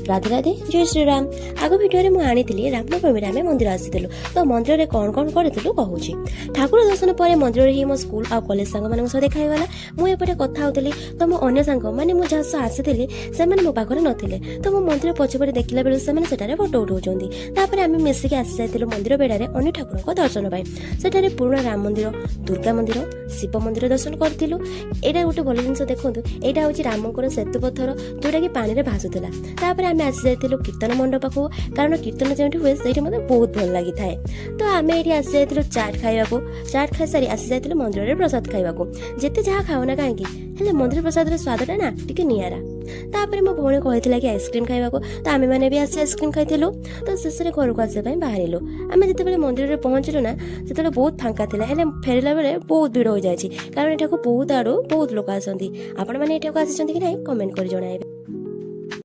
ରାଧେ ରାଧେ, ଜୟ ଶ୍ରୀରାମ। ଆଗ ଭିଡ଼ିଓରେ ମୁଁ ଆଣିଥିଲି ରାମନବମୀରେ ଆମେ ମନ୍ଦିର ଆସିଥିଲୁ, ତ ମନ୍ଦିରରେ କ'ଣ କ'ଣ କରିଥିଲୁ କହୁଛି। ଠାକୁର ଦର୍ଶନ ପରେ ମନ୍ଦିରରେ ହିଁ ମୋ ସ୍କୁଲ ଆଉ କଲେଜ ସାଙ୍ଗମାନଙ୍କ ସହ ଦେଖା ହେଇଗଲା। ମୁଁ ଏପଟେ କଥା ହେଉଥିଲି ତ ମୋ ଅନ୍ୟ ସାଙ୍ଗ ମାନେ, ମୁଁ ଯାହା ସହ ଆସିଥିଲି, ସେମାନେ ମୋ ପାଖରେ ନଥିଲେ। ତ ମୁଁ ମନ୍ଦିର ପଛପଟେ ଦେଖିଲା ବେଳକୁ ସେମାନେ ସେଠାରେ ଫଟୋ ଉଠାଉଛନ୍ତି। ତାପରେ ଆମେ ମିଶିକି ଆସି ଯାଇଥିଲୁ ମନ୍ଦିର ବେଢ଼ାରେ ଅନ୍ୟ ଠାକୁରଙ୍କ ଦର୍ଶନ ପାଇଁ। ସେଠାରେ ପୁରୁଣା ରାମ ମନ୍ଦିର, ଦୁର୍ଗା ମନ୍ଦିର, ଶିବ ମନ୍ଦିର ଦର୍ଶନ କରିଥିଲୁ। ଏଇଟା ଗୋଟେ ଭଲ ଜିନିଷ ଦେଖନ୍ତୁ, ଏଇଟା ହେଉଛି ରାମଙ୍କର ସେତୁ ପଥର, ଯୋଉଟାକି ପାଣିରେ ଭାସୁଥିଲା। ତାପରେ ଆମେ ଆସି ଯାଇଥିଲୁ କୀର୍ତ୍ତନ ମଣ୍ଡପ ପାଖକୁ, କାରଣ କୀର୍ତ୍ତନ ଯେଉଁଠି ହୁଏ ସେଇଠି ମୋତେ ବହୁତ ଭଲ ଲାଗିଥାଏ। ତ ଆମେ ଏଇଠି ଆସି ଯାଇଥିଲୁ ଚାଟ୍ ଖାଇବାକୁ। ଚାଟ୍ ଖାଇସାରି ଆସି ଯାଇଥିଲୁ ମନ୍ଦିରରେ ପ୍ରସାଦ ଖାଇବାକୁ। ଯେତେ ଯାହା ଖାଅ ନା କାହିଁକି, ହେଲେ ମନ୍ଦିର ପ୍ରସାଦର ସ୍ୱାଦଟା ନା ଟିକେ ନିଆରା। ତାପରେ ମୋ ଭଉଣୀ କହିଥିଲା କି ଆଇସ୍କ୍ରିମ୍ ଖାଇବାକୁ, ତ ଆମେମାନେ ବି ଆସି ଆଇସ୍କ୍ରିମ୍ ଖାଇଥିଲୁ। ତ ଶେଷରେ ଘରକୁ ଆସିବା ପାଇଁ ବାହାରିଲୁ। ଆମେ ଯେତେବେଳେ ମନ୍ଦିରରେ ପହଞ୍ଚିଲୁ ନା, ସେତେବେଳେ ବହୁତ ଫାଙ୍କା ଥିଲା, ହେଲେ ଫେରିଲା ବେଳେ ବହୁତ ଭିଡ଼ ହୋଇଯାଇଛି, କାରଣ ଏଠାକୁ ବହୁତ ଆଡ଼ୁ ବହୁତ ଲୋକ ଆସନ୍ତି। ଆପଣମାନେ ଏଠାକୁ ଆସିଛନ୍ତି କି ନାହିଁ, କମେଣ୍ଟ କରି ଜଣାଇବେ।